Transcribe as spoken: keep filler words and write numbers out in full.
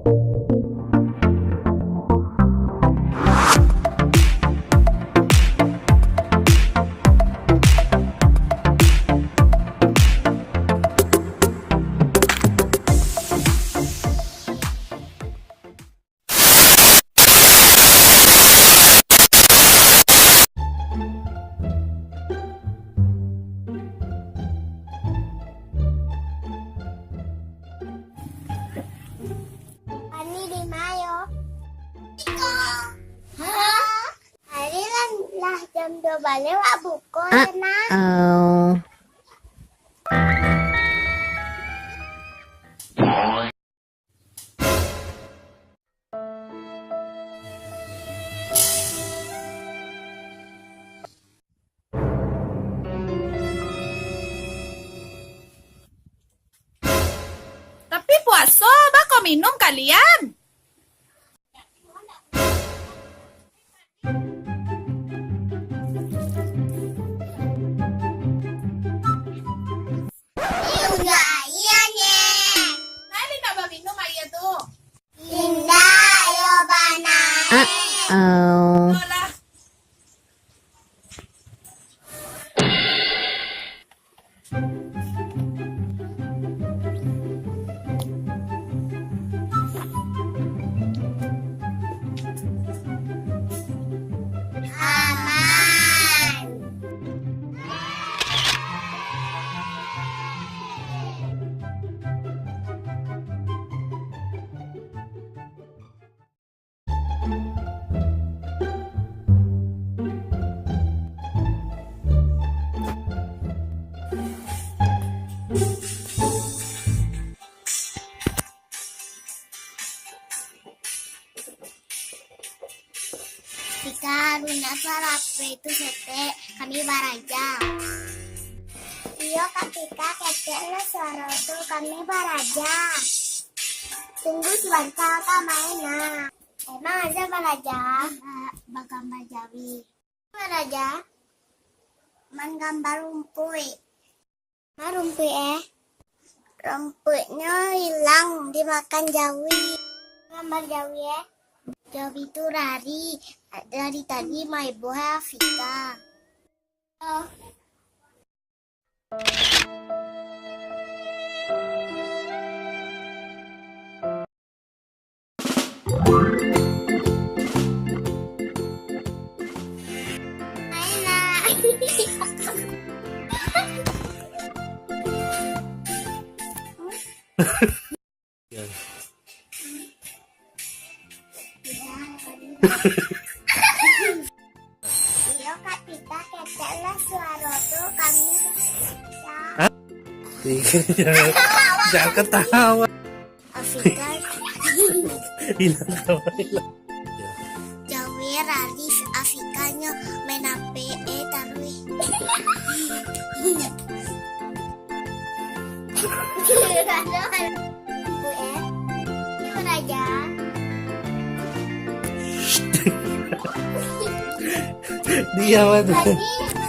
Ani di mayo? Iko. Hah? Ari lah, lah jam duo baleh wak buko, ah, yo, Nak. Oh. Tapi puaso, bako minum kalian? Indak, iyo, Nyeh. Nani nak baminum aia tu? Indak, iyo, bana. Ah, oh. Alah. Aman. Tika, lunyo suaro apo itu, Setek? Kami baraja. Iyo, Kak Tika, kecek lo suaro tu, kami baraja. Tunggu sabanta, Kak, main, nah. Emang aja baraja? Ba-, bagamba jawi. Baraja? Mangamba rumpuik. Ma rumpuik, eh? Rumpuiknyo ilang dimakan jawi. Gambar jawi, eh? Jawi tu rari, dari tadi maiboh Afika. Oh. Iyo, Kak Tika, kecek lah suaro tu, kami. Hah? Jangan ketawa. Afika. Ilang kawan, ilang. Jawi rari Afikanyo main H P, eh, taruih. Bu, eh. Ini baraja. Diam, Mat. Tadi